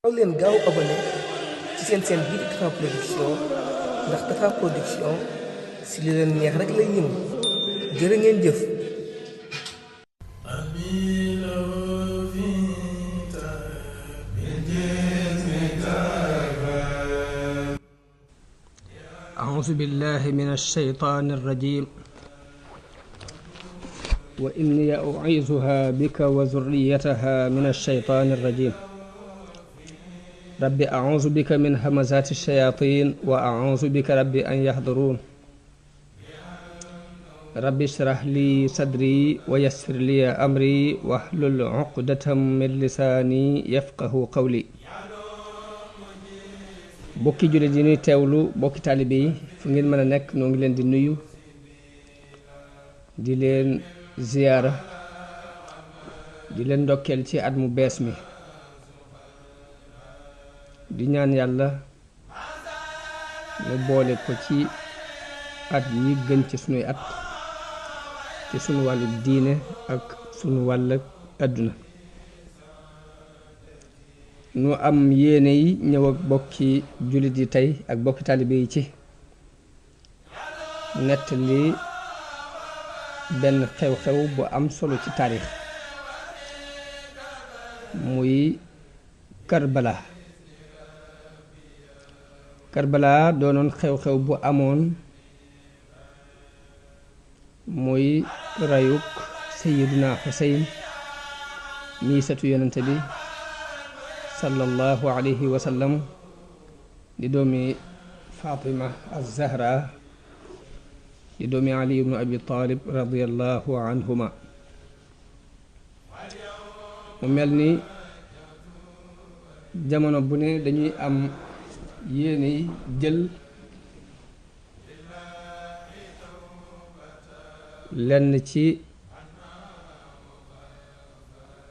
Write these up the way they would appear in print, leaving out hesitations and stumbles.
gaaw leen gaaw abonné ci seen chaîne bii di Tapha Production ndax Tapha Production si li leen neex rek lay ñëw jërë ngeen jëf. أعوذ بالله من الشيطان الرجيم وإني أعيذها بك وذريتها من الشيطان الرجيم رب أعوذ بك من همزات الشياطين وأعوذ بك رب أن يحضرون رب اشرح لي صدري ويسر لي أمري واحلل عقدة من لساني يفقه قولي bokki jullit yi ñuy teewlu bokki taalibe yi fu ngeen mën a nekk noo ngi leen di nuyu di leen ziyaara di leen ndokkeel ci at mu bees mi di ñaan yàlla mu boole ko ci at yi gën ci sunuy at ci sunu wàllu diine ak sunu wàll àdduna nu am yéene yi ñëw ak bokki jullit yi tey ak bokki taalibe yi ci nettali benn xew-xew bu am solo ci taarix muy Karbala doonoon xew-xew bu amoon muy rayuk Sayyiduna Xuseyn mii satu yonente bi sallallahu alayhi wa sallam di doomi Fatima az-Zahra di doomi Ali ibnu Abi Talib radiyallahu anhuma mu mel ni jamono bu ne dañuy am yéene jël lenn ci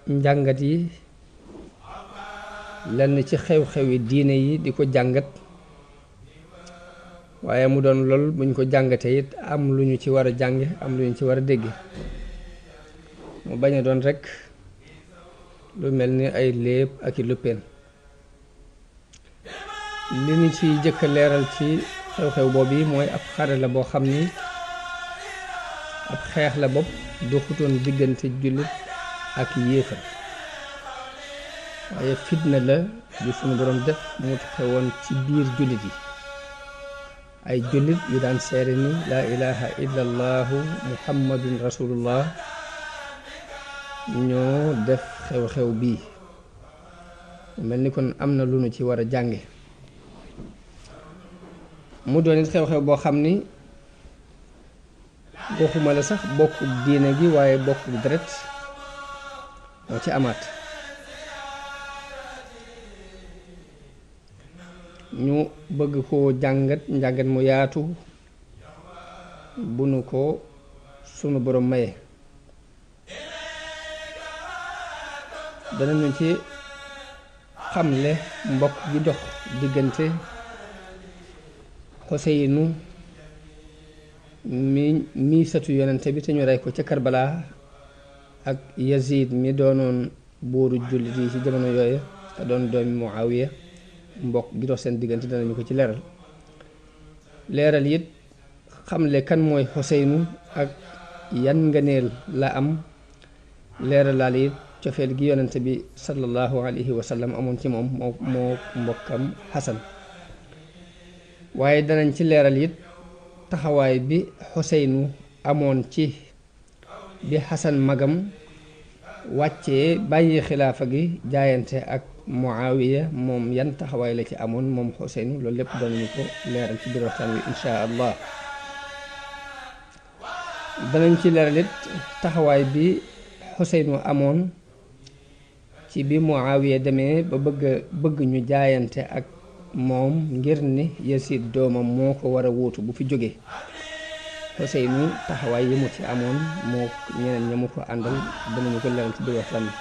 njàngat yi lenn ci xew-xewi diine yi di ko jàngat waaye mu doon lool buñ ko jàngatee it am lu ñu ci war a jànge am lu ñu ci war a dégge mu bañ a doon rekk lu mel ni ay léeb ak i luppeen li ñu ci jëkk leeral ci xew-xew boobu yi mooy ab xare la boo xam ni ab xeex la bopp doxutoon diggante jullit ak yéefar waaye fitna la ju sunu boroom def mu xewoon ci biir jullit yi ay jullit yu daan seere ni laa ilaha illa allahu muhammadun rasulullah ñoo def xew-xew bii mel ni kon am na lu nu ci war a jànge mu doon it xew-xew boo xam ni waxuma la sax bokku diine gi waaye bokku deret moo ci amaat ñu bëgg koo njàngat mu yaatu bu nu ko sunu borom maye danañu ci xamle mbokk gi dox diggante Xuseynu mi satu yonente bi te ñu rey ko ca Karbala ak Yazid mi doonoon buuru jullit yi ci jamono yooyu te doon doomi Muawiya mbokk gi dox seen diggante danañu ko ci leeral it xamle kan mooy Xuseynu ak yan ngëneel la am leeralaal it cofeel gi yonente bi sallallahu alayhi wa sallam amoon ci moom moo mbokkam Xasan waaye danañ ci leeral it taxawaay bi Xuseynu amoon ci bi Xasan magam wàccee bàyyi xilaafa gi jaayante ak Muawiya moom yan taxawaay la ci amoon moom Xuseynu loolu lépp danañu ko leeral ci biir waxtaan wi insha allah danañ ci leeral it taxawaay bi Xuseynu amoon ci bi Muawiya demee ba bëgg ñu jaayante ak moom ngir ni Yazid doomam moo ko war a wuutu bu fi jógee Xuseynu taxawaay yi mu ci amoon moo ñeneen ña mu ko àndal danañu ko leeral ci biir waxtaan wi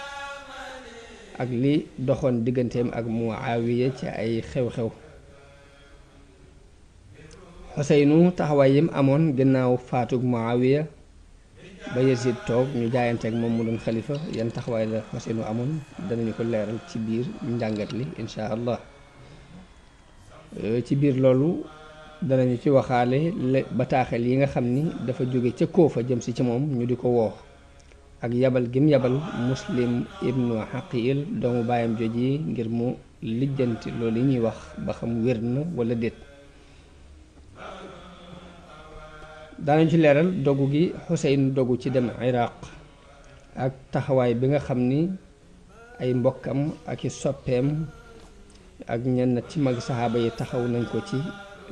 ak li doxoon digganteem ak Muawiya ci ay xew-xew Xuseynu taxawaay yim amoon gannaaw faatug Muawiya ba Yazid toog ñu jaayanteeg moom mu doon xalifa yan taxawaay la Xuseynu amoon danañu ko leeral ci biir njàngat li insha allah. ci biir loolu danañu ci waxaale bataaxel yi nga xam ni dafa jóge ca Koofa jëm si ci moom ñu di ko woo ak yabal gim yabal Muslim ibnu Xaqil doomu baayam jooji ngir mu lijjanti loolu yi ñuy wax ba xam wér na wala déet. daanañ ci leeral dogu gi Xuseyn dogu ci dem Iraq ak taxawaay bi nga xam ni ay mbokkam ak i soppeem ak ñenn ci mag saxaaba yi taxaw nañ ko ci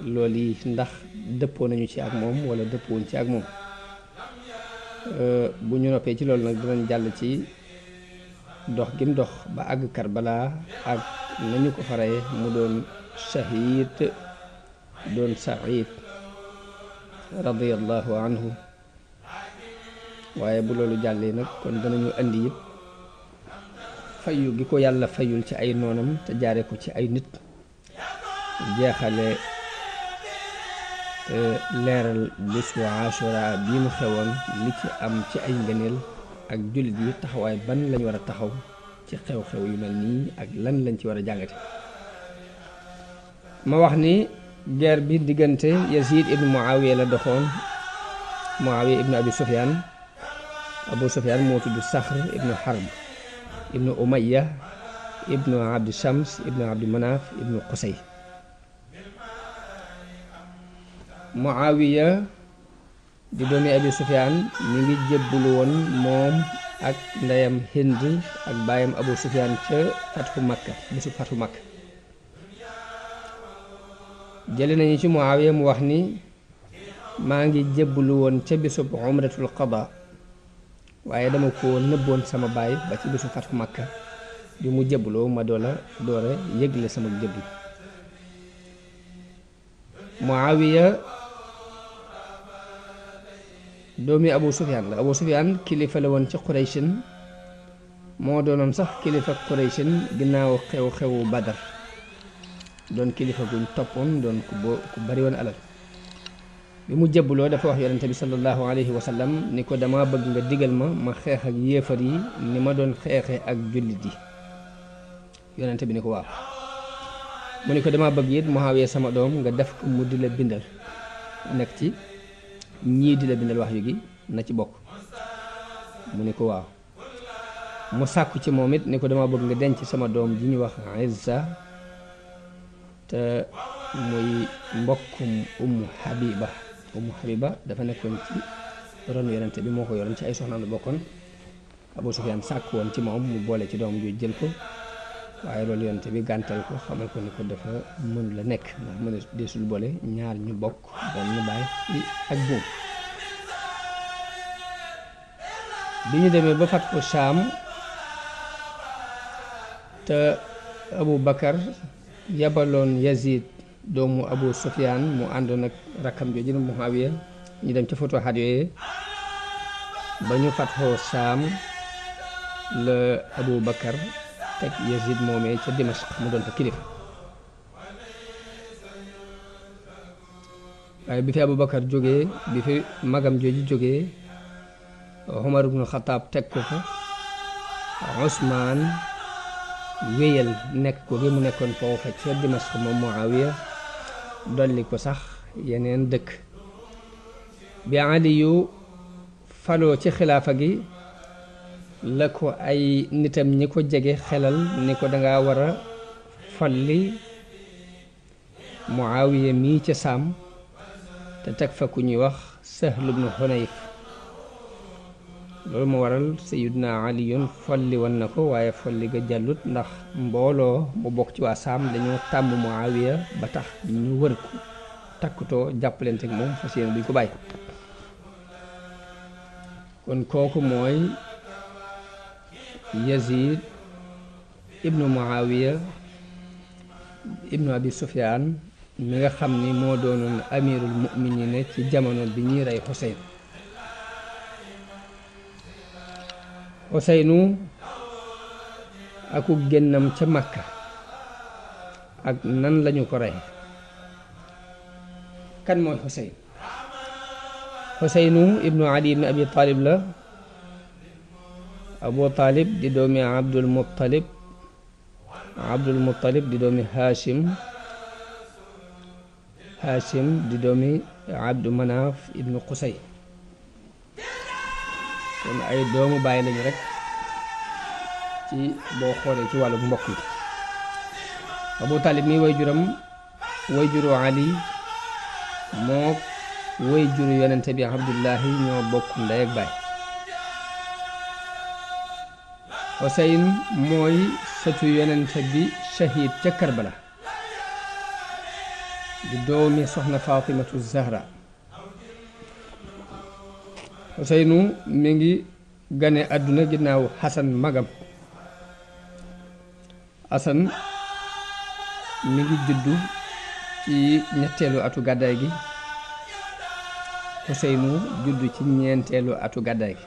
loolu yi ndax dëppoo nañu ci ak moom wala dëppoowuñ ci ak moom. bu ñu noppee ci loolu nag dinañ jàll ci dox gim dox ba àgg Karbala ak nañu ko faree mu doon shahid doon saïd radiyallahu anhu. waaye bu loolu jàllee nag kon danañu andi yëpp fayu gi ko yàlla fayul ci ay noonam te jaare ko ci ay nit jeexale leeral bésu Ashura bii mu xewoon li ci am ci ay ngëneel ak jullit yi taxawaay ban lañ war a taxaw ci xew-xew yu mel nii ak lan lañ ci war a jàngate. ma wax ni guerre bi diggante Yazid ibnu Muawiya la doxoon. Muawiya ibnu Abi Sufyan Abu Sufyan moo tudd Saxr ibnu Harb ibnu Umayya ibnu Abdi Shams ibnu Abdi Manaf ibnu Qusay. Muawiya di doomi Abi Sufyan mi ngi jébbulu woon moom ak ndeyam Hind ak baayam Abu Sufyan ca fatxu Makka bisu fatxu Makka. jële nañu ci Muawiya mu wax ni maa ngi jébbulu woon ca bisub umratul qada waaye dama ko nëbboon sama baay ba ci bisu fatxu Makka bi mu jébbuloo ma doora yëgle sama jébbul. Muawiya doomi Abu Sufyan la. Abu Sufyan kilifa la woon ci Qurayshin moo doonoon sax kilifa Qurayshin ginnaaw xew-xewu Badar doon kilifa guñ toppoon doon ku bari woon alal. bi mu jébbuloo dafa wax yonente bi sallallahu alayhi wa sallam ni ko dama bëgg nga digal ma xeex ak yéefar yi ni ma doon xeexe ak jullit yi. yonente bi ni ko waaw. mu ni ko dama bëgg it Muawiya sama doom nga def ko mu di la bindal nekk ci ñii di la bindal wax yu gi na ci bokk. mu ni ko waaw. mu sàkku ci moom it ni ko dama bëgg nga denc sama doom ji ñu wax Izza te muy mbokkum Ummu Habiba dafa nekkoon ci ron yonente bi moo ko yoroon ci ay soxnaam la bokkoon. Abu Sufyaan sàkk woon ci moom mu boole ci doom ju jël ko waaye loolu yonente bi gàntal ko xamal ko ni ko dafa mënu la nekk ndax mën a desul boole ñaar ñu bokk benn baay ak buum. bi ñu demee ba fat ko Saam te Abu Bakar yabaloon Yazid doomu Abu Sufyaan mu àndoon ak rakkam jooju Muawiya ñu dem ca futuhaat yooyu ba ñu fatxoo Saam la Abu Bakar teg Yazid moomee ca Dimashq mu doon fa kilifa. waaye bi fi Abu Bakar jógee bi fi magam jooju jógee Umar ibnu Xataab teg ko fa. Usmaan wéyal nekk ko gi mu nekkoon foofa ca Dimashq moom Muawiya dolli ko sax yeneen dëkk. bi Aliyu faloo ci xilaafa gi la ko ay nitam ñi ko jege xelal ni ko danga war a folli Muawiya mii ca Saam te teg fa ku ñuy wax Sahl ibnu Hunayf. loolu moo waral Sayyiduna Aliyun folli woon na ko waaye folli ga jàllut ndax mbooloo mu bokk ci waa Saam dañoo tàmm Muawiya ba tax ñu wër ko takkutoo jàppalante ak moom fas yéene duñ ko bàyyi. kon kooku mooy Yazid ibnu Muawiya ibnu Abi Sufyaan mi nga xam ni moo doonoon amirul mu'minin ci jamono bi ñuy rey Xuseyn. Xuseynu aku génnam ca Makka ak nan lañu ko rey. kan mooy Xuseyn? Xuseynu ibnu Ali ibnu Abi Talib la. Abu Talib di doomi Abdul Muttalib. Abdul Muttalib di doomi Hashim. Hashim di doomi Abdu Manaaf ibnu Qusay. kon ay doomu bàyyi lañu rek ci boo xoolee ci wàllu mbokk yi. Abu Talib mi way juru Ali moo way juru yonente bi Abdullahi ñoo bokk ndey ak baay. Xuseyn mooy sëtu yonente bi shahid ca Karbala di doomi soxna Fatimatu Zahra. Xuseynu mi ngi gane àdduna ginnaaw Xasan magam. Xasan mi ngi juddu ci ñetteelu atu gàddaay gi. Xuseynu juddu ci ñeenteelu atu gàddaay gi.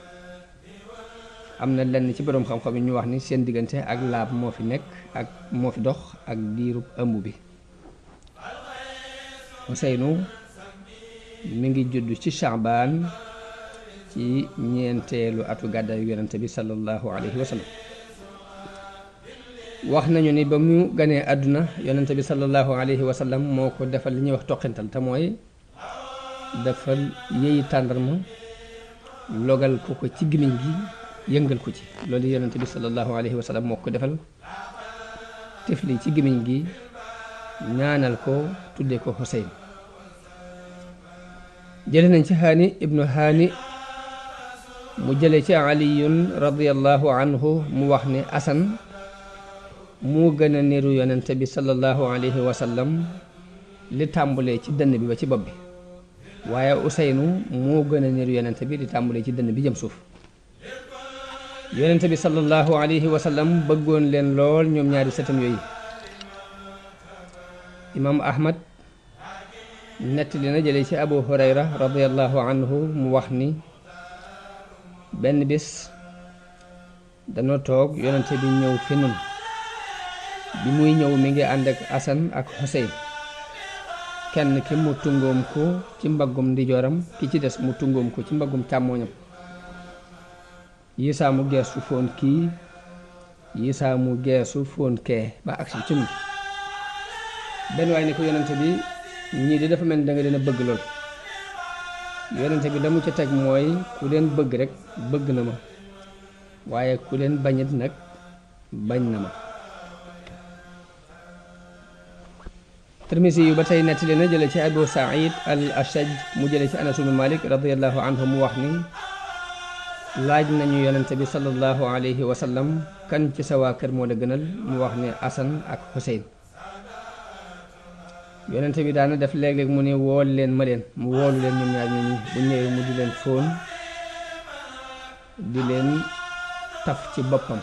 am na lenn ci boroom xam-xam yi ñu wax ni seen diggante ak laab moo fi nekk ak moo fi dox ak diirub ëmb bi. Xuseynu mi ngi juddu ci Shaabaan ci ñeenteelu atu gàddaayu yonente bi sallallahu alayhi wa sallam. wax nañu ni ba mu ganee àdduna yonente bi sallallahu alayhi wa sallam moo ko defal li ñuy wax toqintal te mooy defal yéyi tàndarma logal ko ci gimiñ gi yëngal ko ci. loolu yonente bi sallallahu alayhi wa sallam moo ko defal tifli ci gimiñ gi ñaanal ko tuddee ko Xuseyn. jële nañ ci Haani ibnu Haani mu jële ci Aliyun radiyallahu anhu mu wax ne Asan moo gën a niru yonente bi sallallahu alayhi wa sallam li tàmbulee ci dënn bi ba ci bopp bi, waaye Useynu moo gën a niru yonente bi li tàmbulee ci dënn bi jëm suuf. yonente bi sallallahu alayhi wa sallam bëggoon leen lool ñoom ñaari sëtam yooyu. Imaam Ahmad nettali na jële ci Abu Hurayra radiyallahu anhu mu wax ni benn bis danoo toog yonente bi ñëw fi nun. bi muy ñëw mi ngi ànd ak Asan ak Xuseyn, kenn ki mu tungoom ko ci mbaggum ndijooram, ki ci des mu tungoom ko ci mbaggum càmmooñam. Yisaa mu geesu foon kii, Yisaa mu geesu foon kee ba agsi ci nun. benn waay ni ko yonente bi ñii di dafa mel ni da nga leen a bëgg lool. yonente bi la mu ca teg mooy ku leen bëgg rek bëgg na ma, waaye ku leen bañit nag bañ na ma. Tirmisi yu ba tey nettali na jële ci Abu Saïd al Ashaj mu jële ci Anas ibn Malik radiyallahu anhu mu wax ni laaj nañu yonente bi sallallahu alayhi wa sallam kan ci sa waa kër moo la gënal, mu wax ne Asan ak Xuseyn. yonente bi daana def léeg-léeg mu ne wool leen ma leen, mu woolu leen ñoom ñaar ñooñu bu ñëwee mu di leen fóon di leen taf ci boppam.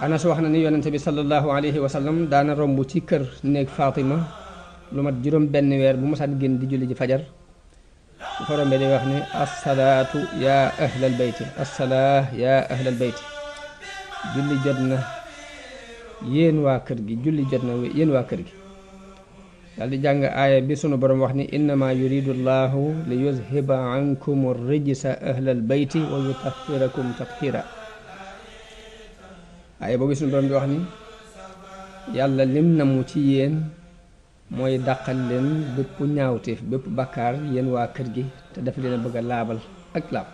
Anas wax na ni yonente bi sallallahu alayhi wa sallam daana romb ci kër néeg Fatima lu mat juróom benn weer bu mosaan génn di julli ji fajar bu fa rombee day wax ni assalaatu yaa ahlal bayti, assalaa yaa ahlal bayti, julli jot na yéen waa kër gi, julli jot na yéen waa kër gi. daal di jàng aaya bi sunu borom wax ni innama yuridu llahu li yuzhiba ankum rijsa ahlal bayti wa yutahhirakum tathira. aaya boobu sunu borom bi wax ni yàlla lim namu ci yéen mooy dàqal leen bépp ñaawteef, bépp bakkaar yéen waa kër gi, te dafa leen a bëgg a laabal ak laab.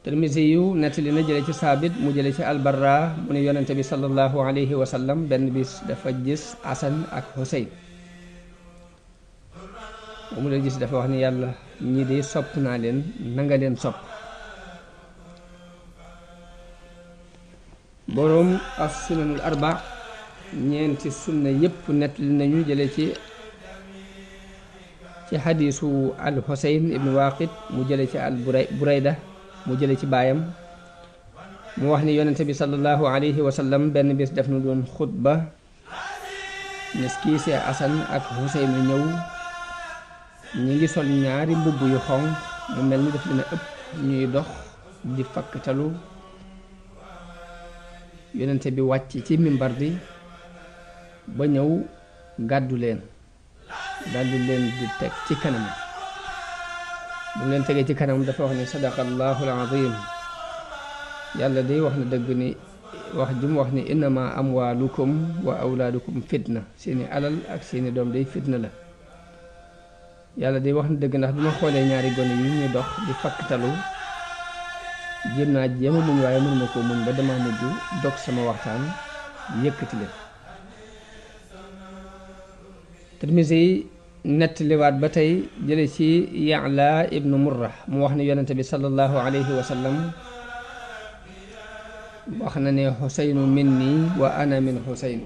Tirmisi yu nettali na jële ci Saabit mu jële ci Albarra mu ne yonente bi sallallahu alayhi wa sallam benn bis dafa gis Asan ak Xuseyn. bu mu leen gis dafa wax ni yàlla ñii de sopp naa leen, nanga leen sopp. boroom as-sunanul arba ñeenti sunna yépp nettali nañu jële ci xadiisu al Xuseyn ibnu Waaqid mu jële ci al Burayda mu jële ci baayam mu wax ni yonente bi sallallahu alayhi wa sallam benn bis def na doon xutba nes kii see Asan ak Xuseyn ñëw ñi ngi sol ñaari mbubb yu xonq mu mel ni daf leen a ëpp ñuy dox di fakktalu. yonente bi wàcc ci mimbar bi ba ñëw gàddu leen daal di leen di teg ci kanam. bu mu leen tegee ci kanam dafa wax ni sadaqallahu alazim, yàlla day wax na dëgg ni wax ju mu wax ni innama amwaalukum wa awlaadukum fitna, seeni alal ak seeni doom day fitna la. yàlla day wax na dëgg ndax bi ma xoolee ñaari gone yi ñu dox di fakktalu jéem naa jéema muñ waaye mënuma koo muñ ba dama mujj dog sama waxtaan yëkkati leen. Tirmisi nettaliwaat ba tey jële ci Ya'la ibnu Murra mu wax ne yonente bi sallallahu alayhi wa sallam wax na ne Xuseynu minni wa ana min Xuseynu,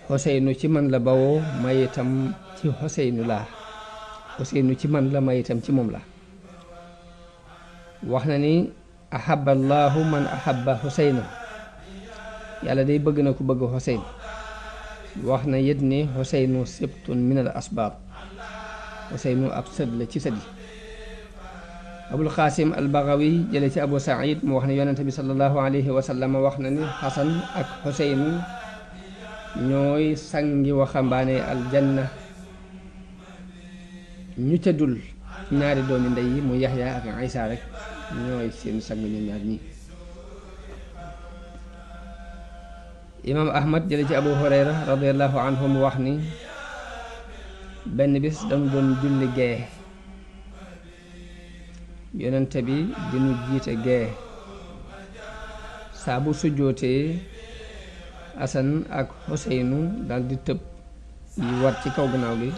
Xuseynu ci man la bawoo may itam ci Xuseynu laa, Xuseynu ci man la may itam ci moom la. wax na ni ahabba allahu man ahabba Xuseyna, yàlla day bëgg na ku bëgg Xuseyn. wax na yit ni Xuseynu sibtun min al asbaab, Xuseynu ab sët la ci sët yi. Abul Xaasim al Bagawi jële ci Abu Saïd mu wax ne yonente bi sallallahu alayhi wa sallam wax na ni Xasan ak Xuseynu ñooy sangi waxambaane aljanna, ñu tëddul ñaari doomi ndey yi mu Yaxya ak Isa rek ñooy seen sang ñu ñaar ñi. Imaam Ahmad jële ci Abu Hurayra radiyallahu anhu mu wax ni benn bis dañu doon julli gee, yonente bi dinu jiite gee. saa bu sujjootee Asan ak Xuseynu dal di tëb yi war ci kaw gannaaw gi,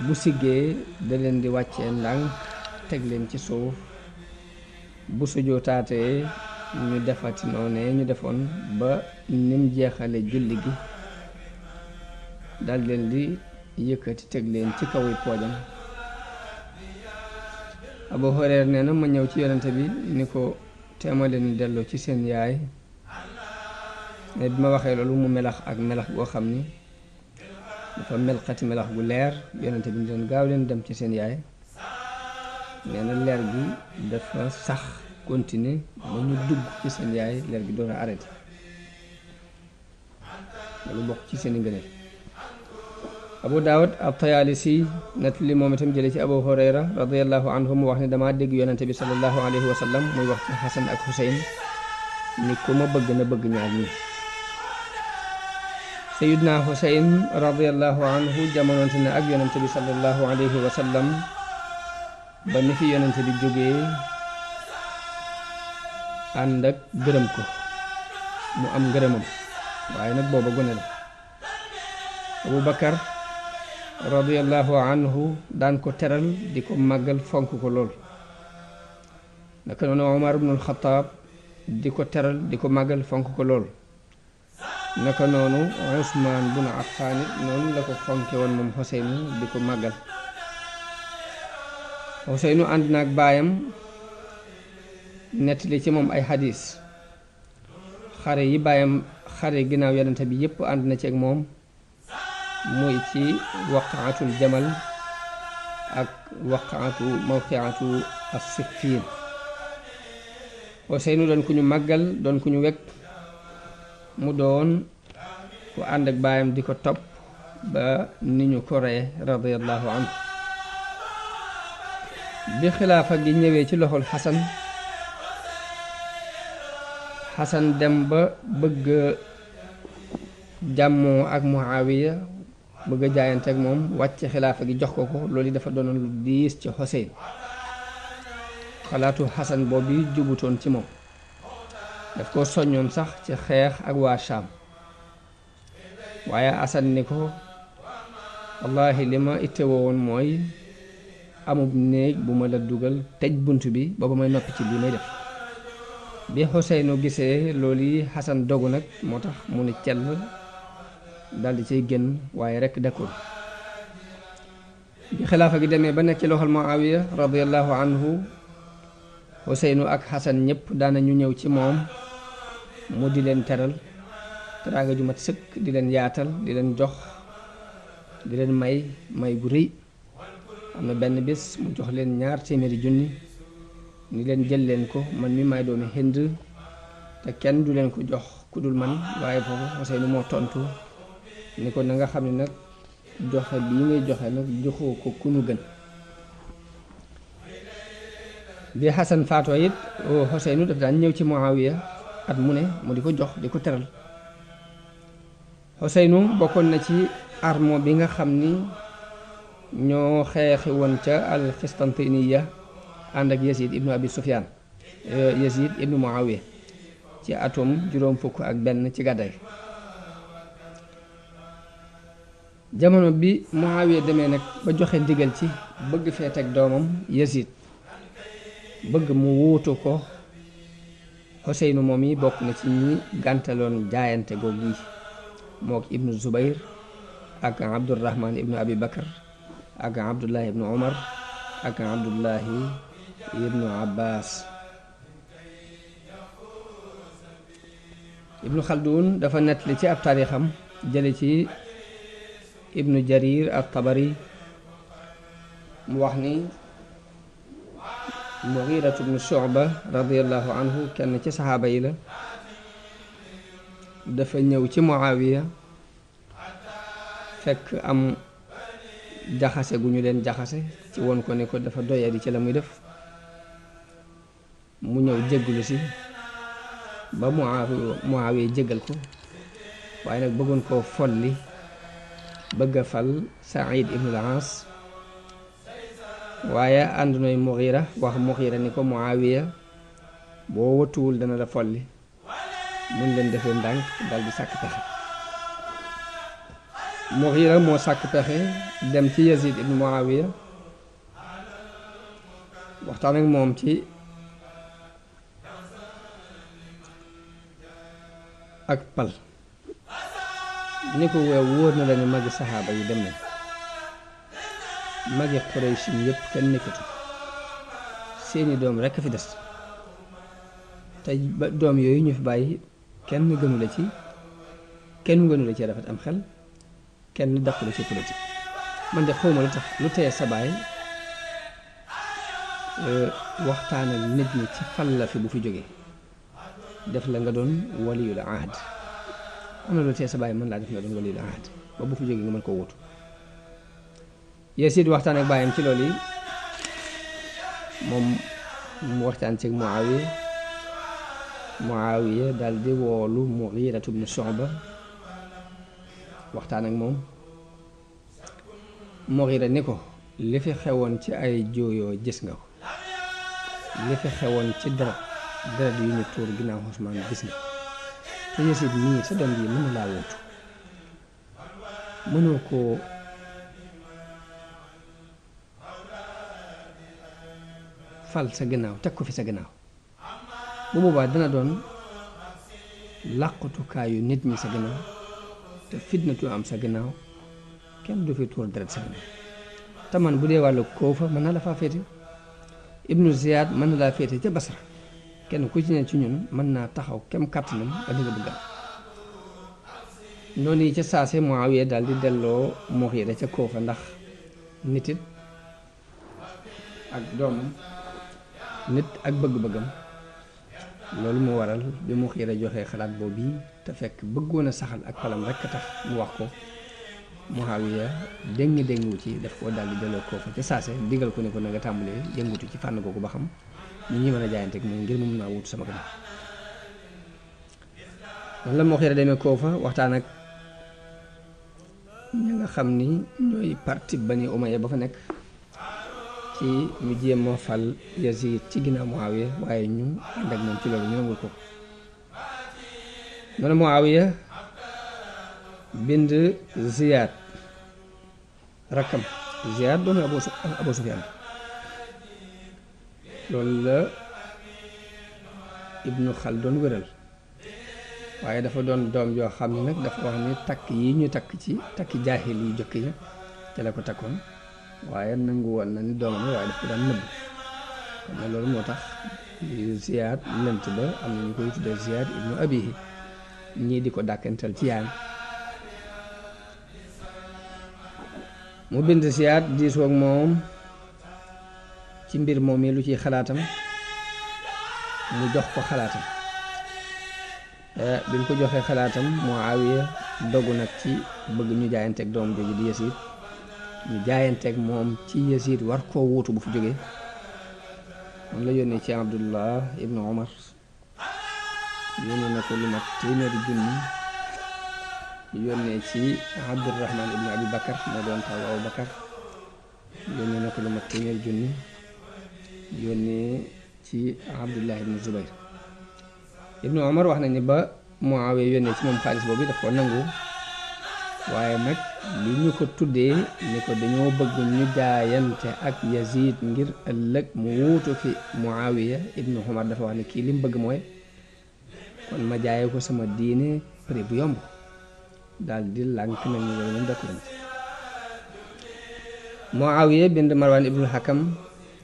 bu siggee da leen di wàccee ndànk teg leen ci suuf. bu sujjootaatee ñu defati noonee ñu defoon ba nim jeexale julli gi, dal leen di yëkkati teg leen ci kaw yi poojam. Abu Hurayra nee na ma ñëw ci yonente bi ni ko teema leen delloo ci seen yaay. ne bi ma waxee loolu mu melax ak melax goo xam ni dafa melxati melax gu leer, yonente bi ni leen gaaw leen dem ci seen yaay. nee na leer gi dafa sax continuer ba ñu dugg ci seen yaay, leer gi doon a arrêté. loolu bokk ci seen i ngëneel. Abu Daawud at-Tayaalisi nett li moom itam jële ci Abu Hurayra radiyallahu anhu mu wax ne damaa dégg yonente bi sallallahu alayhi wa sallam muy wax ci Xasan ak Xuseyn ni ku ma bëgg na bëgg ñaar ñi. Sayyidna Xuseyn radiyallahu anhu jamonoonte ne ak yonente bi sallallahu alayhi wa sallam ba ni fi yonente bi jógee ànd ak gërëm ko, mu am ngërëmam, waaye nag booba gone la. Abu Bakar radiyallahu anhu daan ko teral di ko màggal fonk ko lool. naka noonu Omar ibnul Xataab di ko teral di ko màggal fonk ko lool. naka noonu Usmaan bun Affaan noonu la ko fonke woon moom Xuseynu di ko màggal. Xuseynu ànd na ak baayam nettali ci moom ay xadiis. xare yi baayam xare ginnaaw yonente bi yépp ànd na ci ak moom, muy ci waqaatul jamal ak waqaatu mawqiatu as-Siffiin. Xuseynu doon ku ñu màggal, doon ku ñu wekk, mu doon ku ànd ak baayam di ko topp ba ni ñu ko reye radiyallahu anhu. bi xilaafa gi ñëwee ci loxol Xasan dem ba bëgg jàmmoo ak Muawiya, bëgg a jaayante ak moom, wàcc xilaafa gi jox ko ko. loolu dafa doonoon lu diis ci Xuseyn. xalaatu Xasan boobu jubutoon ci moom, daf ko soññoon sax ci xeex ak waa Shaam. waaye Xasan ni ko wallahi li ma ittewoo woon mooy amub néeg bu ma la dugal, tëj bunt bi ba ba may noppi ci lii may def. bi Xuseynu gisee loolu yi Xasan dogu nag, moo tax mu ni cell daldi ciy génn, waaye rekk dakul. bi xilaafa gi demee ba nekk ci loxol Muawiya radiyallahu anhu, Xuseynu ak Xasan ñëpp daana ñu ñëw ci moom mu di leen teral teraanga ju mat sëkk, di leen yaatal, di leen jox, di leen may bu rëy. am na benn bés mu jox leen 200 junni ni leen jël leen ko, man mi may doomi Hind te kenn du leen ko jox ku dul man. waaye foofu Xuseynu moo tontu ni ko na nga xam ne nag joxe bii ngay joxe nag joxoo ko ku nu gën. bi Xasan faatoo it Xuseynu daf daan ñëw ci Muawiya at mu ne mu di ko jox di ko teral. Xuseynu bokkoon na ci armo bi nga xam ni ñoo xeexi woon ca al-Qistantiniya ànd ak Yazid ibnu Abi Sufyaan, Yazid ibnu Muawiya ci atum 61 ci gàddaay. jamono bi Muawiya demee nag ba joxe ndigal ci bëgg fee teg doomam Yazid, bëgg mu wuutu ko, Xuseynu moom yi bokk na ci ñi gàntaloon jaayante googu yi mook ibnu Zubayr ak Abdurrahman ibnu Abi Bakar ak Abdullahi ibnu Umar ak Abdullahi ibnu Abbas. Ibnu Xaldun dafa nettali ci ab taarixam jële ci ibnu Jarir at-Tabari mu wax ni Mughiratu ibnu Shu'ba radiyallahu anhu kenn ci saxaaba yi la, dafa ñëw ci Muawiya fekk am jaxase gu ñu leen jaxase ci woon ko ne ko dafa doyadi ci la muy def, mu ñëw jéggulu si ba Muawiya jéggal ko, waaye nag bëggoon koo folli, bëgg a fal Saïd ibnu al-As, waaye ànd nooy Mughira wax Mughira ni ko Muawiya boo wëtuwul dana la folli, mun leen defee ndànk dal di sàkk pexe. Mughira moo sàkk pexe dem ci Yazid ibnu Muawiya waxtaan ak moom ci ak pal, ni ko wóor na la ne magi saxaaba yi dem nañ, magi Quraysh yépp kenn nekkatu, seeni doom rekk fi des, te ba doom yooyu ñu fi bàyyi kenn gënu la ci rafet am xel, kenn dàqu la ci politique. man de xawma lu tax lu teye sa baay waxtaanal nit ñi ci fal la fi bu fi jógee def la nga doon waliyul ahad. am na lu teye sa baay mën laa def nga doon waliyul ahad ba bu fi jógee nga mën koo wutu. Yazid waxtaan ak baayam ci loolu yi, moom mu waxtaan ci Muawiya daal di woolu Mughiratu ibnu Shu'ba waxtaan ak moom. Mughira ni ko li fi xewoon ci ay jooyoo gis nga ko, li fi xewoon ci deret yu ñu tuur ginnaaw Usmaan gis nga, te Yazid nii sa doom yi mën na laa wuutu, mënoo koo fal sa gannaaw teg ko fi sa gannaaw, bu boobaa dana doon làqutukaayu nit ñi sa gannaaw, te fitnatu am sa gannaaw, kenn du fi tuur deret sa gannaaw. te man bu dee wàllu Koofa mën na la faa féete, Ibnu Ziyad mën na laa féete ca Basra, kenn ku ci ne ci ñun mën naa taxaw kem kàttanam ba li nga bëgg am. noonu yi ca saase Muawiya daal di delloo Mughira ca Koofa, ndax nit it ak doomam, nit ak bëgg-bëggam. loolu moo waral bi Mughira joxee xalaat boobu yi te fekk bëggoon a saxal ak palam rekk a tax mu wax ko, Muawiya déngu ci daf koo daal di delloo Koofa ca saase, digal ko ne ko na nga tàmbalee yëngutu ci fànn googu ba xam ñu ñi mën a jaayante ak moom ngir mu mën naa wutu sama gannaaw. noonu la Mughira demee Koofa waxtaan ak ñi nga xam ni ñooy parti Bani Umayya ba fa nekk ci ñu jéem a fal Yazid ci ginnaaw Muawiya, waaye ñu ànd ak moom ci loolu ñu nangul ko. noonu Muawiya bind Ziyad rakkam, Ziyad doomu Abu Sufyaan, loolu la Ibnu Xaldun wéral, waaye dafa doon doom yoo xam ne nag dafa wax ni takk yi ñu takk ci takki jaahil yi jëkk ya te la ko takkoon, waaye nangu woon na ni doomam la, waaye daf ko daan nëbb. xam na loolu moo tax Ziyad lënt ba am na ñu koy tuddee Ziyad ibnu Abihi, ñii di ko dàkkantal ci yaayam. mu bind Ziyad diisoo ak moom ci mbir moom yi lu ciy xalaatam, mu jox ko xalaatam. bi mu ko joxee xalaatam Muawiya dogu nag ci bëgg ñu jaayanteeg doom jooju di Yazid ñu jaayanteeg moom ci Yazid war koo wuutu bu fi jógee moom la yónnee ci Abdullah ibnu Omar yónnee na ko lu mat téeméeri junni yónnee ci Abdurrahman ibnu Abi Bakar moo doon taw Abu Bakar yónnee na ko lu mat téeméeri junni yónnee ci Abdullah ibnu Zubayr ibnu Omar wax nañ ni ba Muawiya yónnee ci moom xaalis boobu daf ko nangu waaye nag li ñu ko tuddee ni ko dañoo bëgg ñu jaayante ak Yazid ngir ëllëg mu wuutu fi Muawiya ibnu Omar dafa wax ne kii li mu bëgg mooy kon ma jaaye ko sama diine prix bu yomb daal di lànk nañu loolu moom dakk nañ Muawiya bind Marwan ibnu Hakam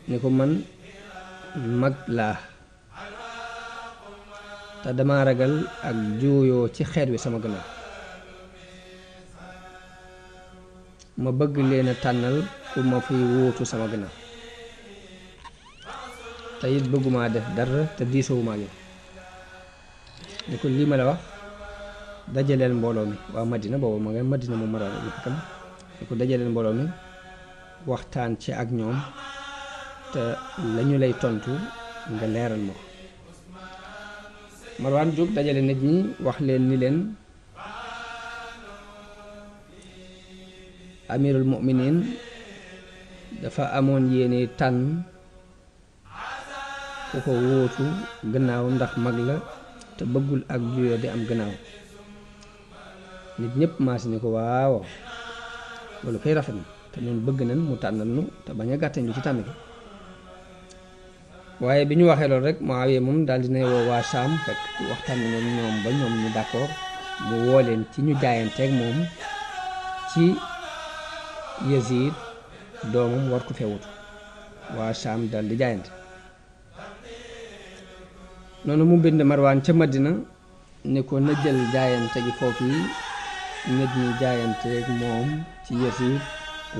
ni ko man mag laa te dama ragal ak juuyoo ci xeet wi sama gannaaw ma bëgg leen a tànnal ku ma fiy wuutu sama gannaaw te it bëgguma def dara te diisoowuma ak yow ni ko lii ma la wax dajaleel mbooloo mi waa Madina boobu ma nga Madina moom Marwan ibnu Hakam ni ko dajaleel mbooloo mi waxtaan ci ak ñoom te lañu lay tontu nga leeral ma ko Marwan jóg dajale nit ñi wax leen ni leen amirul mu'minin dafa amoon yéene tànn ku ko wóotu gannaaw ndax mag la te bëggul ak juyoo di am gannaaw nit ñëpp maas ni ko waaw loolu koy rafet na te ñun bëgg nañ mu tànnal nu te bañ a gàttañ lu ci tànn gi waaye bi ñu waxee loolu rek Muawiya moom daal dinay woo waa Saam fekk waxtaan nañu ñoom ba ñoom ñu d'accord mu woo leen ci ñu jaayanteeg moom ci Yazid doomam war ko fee wutu waa Saam daal di jaayante noonu mu bind Marwaan ca Madina ni ko na jël jaayante gi foofu yi nit ñi jaayanteeg moom ci Yazid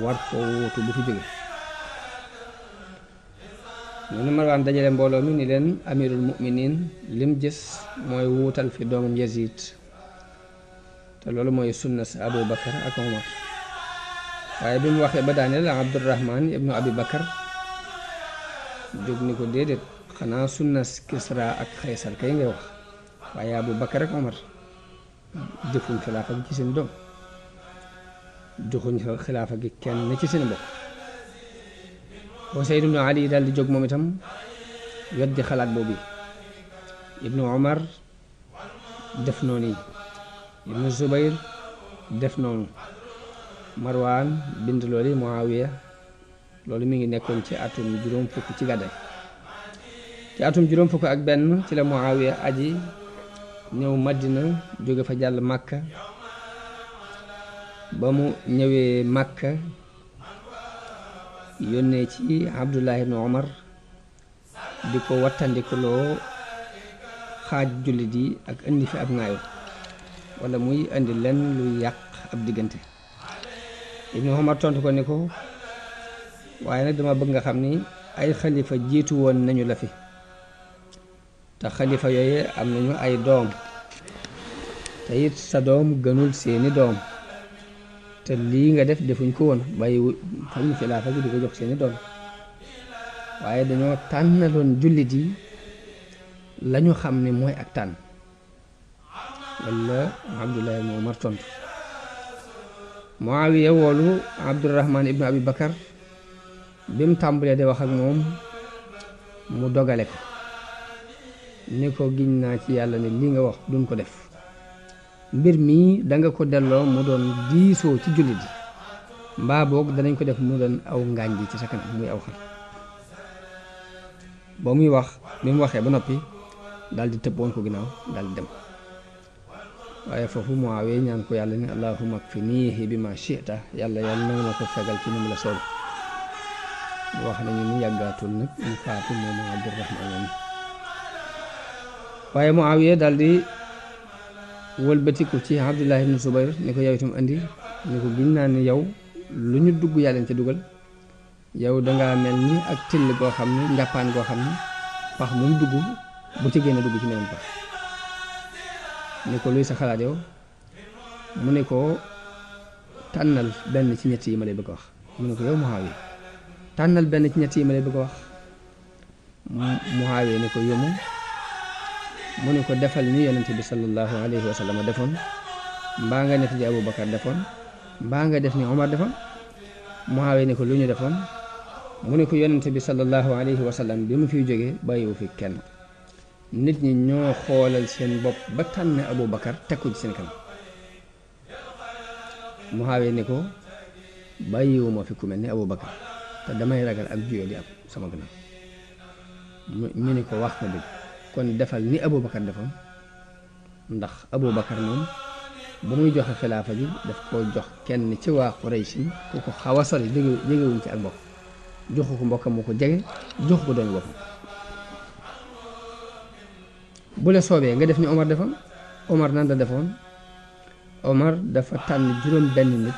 war koo wutu bu fi jóge noonu Marwaan dajale mbooloo mi ni leen amirul mu'minin lim gis mooy wuutal fi doomam Yazid te loolu mooy sunna si Abu Bakar ak Omar waaye bi mu waxee ba daaneel Abdurrahman ibnu Abi Bakar jóg ni ko déedéet xanaa sunna si Kisra ak Xaysar kay ngay wax waaye Abu Bakar ak Omar jëfuñ xilaafa gi ci seen doom joxuñ xilaafa gi kenn ci seen mbokk Usayd ibnu Ali daal di jóg moom itam weddi xalaat boobu ibnu Omar def noonu yi ibnu Zubayr def noonu Marwaan bind loolu Muawiya loolu mi ngi nekkoon ci atum juróom fukk ci gàddaay ci atum juróom fukk ak benn ci la Muawiya aji ñëw Madina jóge fa jàll Makka ba mu ñëwee Makka yónnee ci Abdullah ibn Omar di ko wattandikuloo xaaj jullit yi ak indi fi ab ŋaayo wala muy indi lenn luy yàq ab diggante ibn Omar tontu ko ni ko waaye nag dama bëgg nga xam ni ay xalifa jiitu woon nañu la fi te xalifa yooyu am nañu ay doom te it sa doom gënul seeni doom te lii nga def defuñ ko woon bàyyi fañu xilaafa gi di ko jox seeni doom waaye dañoo tànnaloon jullit yi lañu xam ne mooy ak tànn walla Abdullah ibn Umar tontu Muawiya woolu Abdurrahman ibnu Abi Bakar bi mu tàmbalee di wax ak moom mu dogale ko ni ko giñ naa ci yàlla ne li nga wax duñ ko def mbir mii danga ko delloo mu doon diisoo ci jullit yi mbaa boog danañ ko def mu doon aw ngaañ ji ci sa kanam muy aw xar ba muy wax bi mu waxee ba noppi daal di tëbboon ko ginnaaw daal di dem waaye foofu Muawiya ñaan ko yàlla ni allahumma kfinihi bima shi'ta yàlla na nga ma ko fegal ci ni mu la soob wax nañu ni yàggaatul nag mu faatu moom Abdurrahman waaye Muawiya daal di wëlbatiku ci Abdullah ibn Zubayr ni ko yow itam andi ni ko giñ naa ni yow lu ñu dugg yaa leen ca dugal yow dangaa mel ni ak till goo xam ne njàppaan goo xam ne pax mu dugg bu ci génn dugg ci meneen pax ni ko luy sa xalaat yow mu ne ko tànnal benn ci ñett yi ma lay bëgg a wax mu ne ko yow Muawiya tànnal benn ci ñett yi ma lay bëgg a wax Muawiya ni ko yomu mu ne ko defal ni yonente bi sallallahu alayhi wa sallam defoon mbaa nga def di Abu Bakar defoon mbaa nga def ni Omar defoon Muawiya ni ko lu ñu defoon mu ne ko yonente bi sallallahu alayhi wa sallam bi mu fiy jógee bàyyiwu fi kenn nit ñi ñoo xoolal seen bopp ba tànn Abu Bakar teg ko ci seen kanam Muawiya ni ko bàyyiwuma fi ku mel ni Abu Bakar te damay ragal ak juyoo di am sama gannaaw ñu ni ko wax na dëgg kon defal ni Abu Bakar defoon ndax Abu Bakar moom ba muy joxe xilaafa gi daf koo jox kenn ci waa Quraysh ku ko xaw a sori jegewuñ ci ak mbokk joxu ko mbokkam mu ko jege joxu ko doon boppam bu la soobee nga def ni Omar defoon Omar nan la defoon Omar dafa tànn juróom benn nit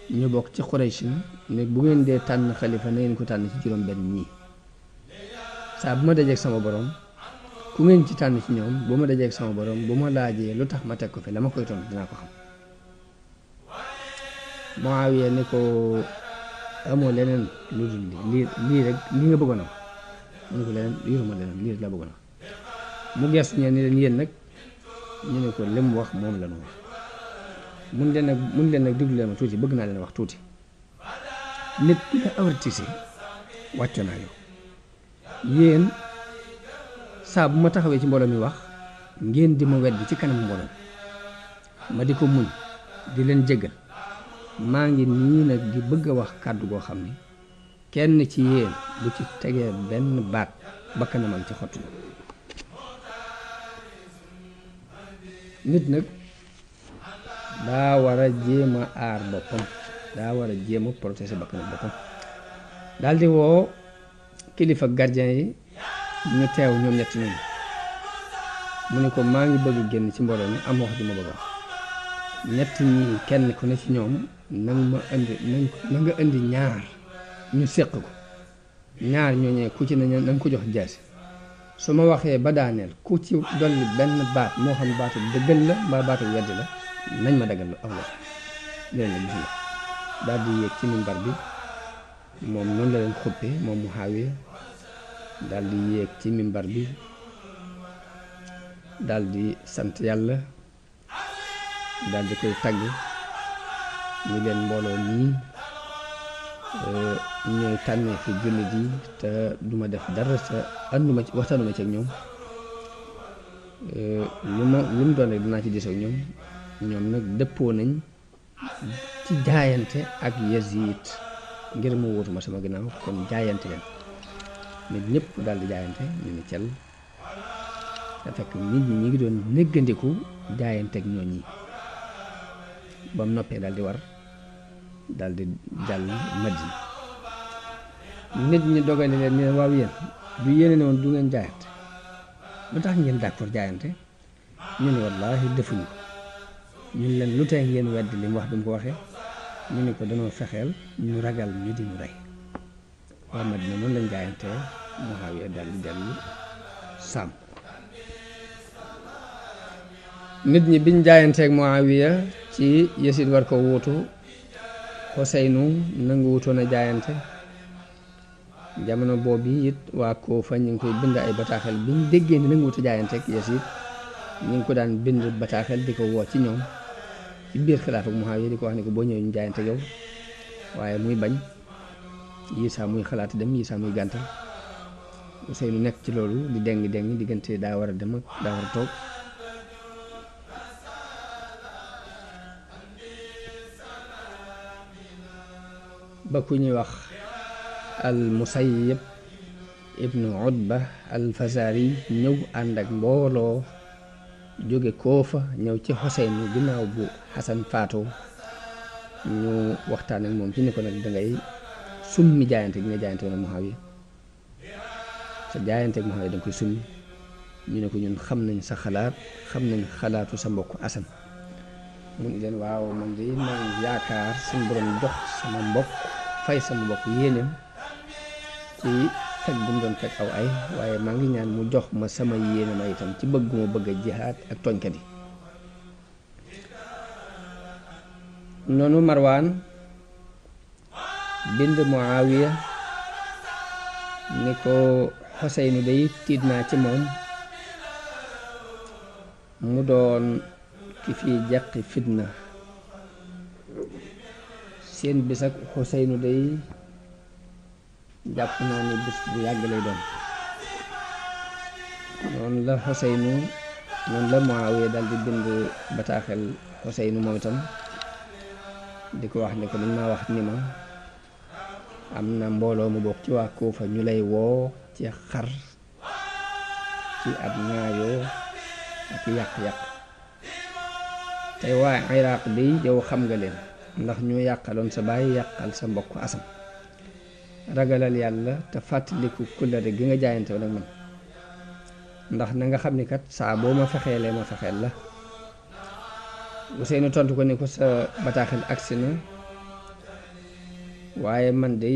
ñu bokk ci Quraysh ne bu ngeen dee tànn xalifa na ngeen ko tànn ci juróom benn ñii saa bu ma dajeeg sama borom ku ngeen ci tànn ci ñoom bu ma dajeeg sama borom bu ma laajee lu tax ma teg ko fi la ma koy tontu dinaa ko xam Muawiya ne ko amoo leneen lu dul lii rek lii nga bëggoon a wax mu ne ko leneen yoruma leneen lii rek laa bëggoon a wax mu gestu ñeen ni leen yéen nag ñu ne ko li mu wax moom la ñu wax mun leen nag déglu leen ma tuuti bëgg naa leen wax tuuti nit ku la avertise wàcco naa yow yéen saa bu ma taxawee ci mbooloo mi wax ngeen di ma weddi ci kanam mbooloo ma di ko muñ di leen jéggal maa ngi nii nag di bëgg a wax kàddu goo xam ni kenn ci yéen bu ci tegee benn baat bakkanam ak ci xottu nit nag daa war a jéem a aar boppam daa war a jéem a protéger bakkanam boppam daal di woo kilifa gardien yi ñu teew ñoom ñett ñi mu ne ko maa ngi bëgg génn ci mbooloo mi am wax ju ma bëgg wax ñett ñi kenn ku ne ci ñoom na nga indi ñaar ñu séq ko ñaar ñooñee ku ci ne na nga ko jox jaasi su ma waxee ba daaneel ku ci dolli benn baat moo xam baatu dëggal la mbaa baatu weddi la nañ ma dagal aw la leen la gis nga daal di yéeg ci mimbar bi moom noonu la leen xuppe moom Muawiya daal di yéeg ci mimbar bi daal di sant yàlla daal di koy tagg ñu leen mbooloo nii ñooy tànnee fi jullit yi te duma def dara sa ànduma ci waxtaanuma ci ak ñoom lu mu doon rek dinaa ci des ak ñoom nag dëppoo nañ ci jaayante ak Yazid ngir mu wóotuma sama ginnaaw kon jaayante leen nit ñëpp daal di jaayante ñu ne cel te fekk nit ñi ngi doon néggandiku jaayante ak ñooñ yi ba mu noppee daal di war daal di jàll Madina nit ñi dogale leen ne waaw yéen du yéene ne woon du ngeen jaayante lu tax ngeen d'accord jaayante ñu ne wallaahi defuñu ko ñun leen lu tee ngeen weddi li mu wax bi mu ko waxee ñu ne ko danoo fexeel ñu ragal ñu di ñu rey waa Madina noonu lañ jaayante Muawiya daal di dellu Saam nit ñi biñ jaayanteeg Muawiya ci Yazid war ko wuutu Xuseynu nangu wutoon a jaayante jamono boobu it waa Kuufa ñu ngi koy bind ay bataaxel biñ déggee ni nangu wut a jaayanteeg Yazid ñu ngi ko daan bind bataaxel di ko woo ci ñoom ci biir xilaafa Muawiya di ko wax ne ko boo ñëwee ñu jaayante yow waaye muy bañ yi saa muy xalaat dem yi saa muy gàntal Xuseynu nekk ci loolu di dengi diggante daa war a dem ak daa war a toog ba ku ñuy wax al Musayyib ibnu Utba al Fazari ñëw ànd ak mbooloo jóge Koofa ñëw ci Xuseynu ginnaaw bu Xasan faatoo ñu waxtaan ak moom ci ni ko nag dangay summi jaayante gi nga jaayante woon Muawiya sa jaayante ak Muawiya danga koy summi ñu ne ko ñun xam nañ sa xalaat xam nañ xalaatu sa mbokk Asan mu ni leen waaw man de man yaakaar suñu borom jox sama mbokk fay sama mbokk yéeneem ci fekk bu mu doon fekk aw ay waaye maa ngi ñaan mu jox ma sama yéene ma itam ci bëgg mu bëgg a jihaad ak tooñkat yi. noonu Marwaan bind Muawiya ni ko Xuseynu day tiit naa ci moom mu doon ki fi jàqi fitna seen bis ak Xuseynu day jàpp naa ni bis bu yàgg lay doon. noonu la Xuseynu noonu la Muawiya dal di bind bataaxel Xuseynu moom itam di ko wax ne ko dañ maa wax ni ma am na mbooloo mu bokk ci waa Kuufa ñu lay woo ci xar ci ab ñaayoo ak yàq-yàq tey waa Iraq bi yow xam nga leen ndax ñu yàqaloon sa baay yàqal sa mbokk Asam ragalal yàlla te fàttaliku kullare gi nga jaayante woon ak man ndax na nga xam ni kat saa boo ma fexeelee ma fexeel la. Ousseynou tontu ko ni ko sa bataaxel agsi na waaye man de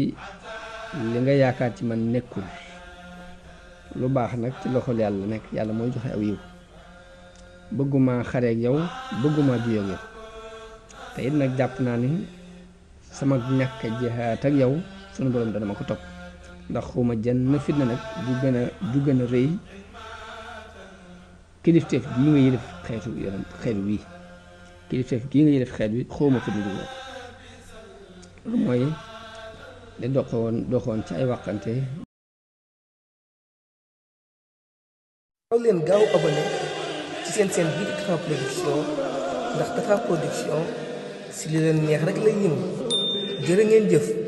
li nga yaakaar ci man nekkul lu baax nag ci loxol yàlla nekk yàlla mooy joxe aw yiw bëgguma xareeg yow bëgguma juyoog yow te it nag jàpp naa ni sama ñàkk jihaat ak yow sunu borom dana ma ko topp ndax xuma jenn fitna nag ju gën a rëy kilifteef gii nga yëlif xeetu wii kilifteef gii nga yëlif xeet wi xawma fitna ju loolu mooy li doxoon ci ay waxante. gaaw leen gaaw abonné ci seen bii di Tapha Production ndax Tapha Production si li leen neex rek lay yëngu jërë ngeen jëf.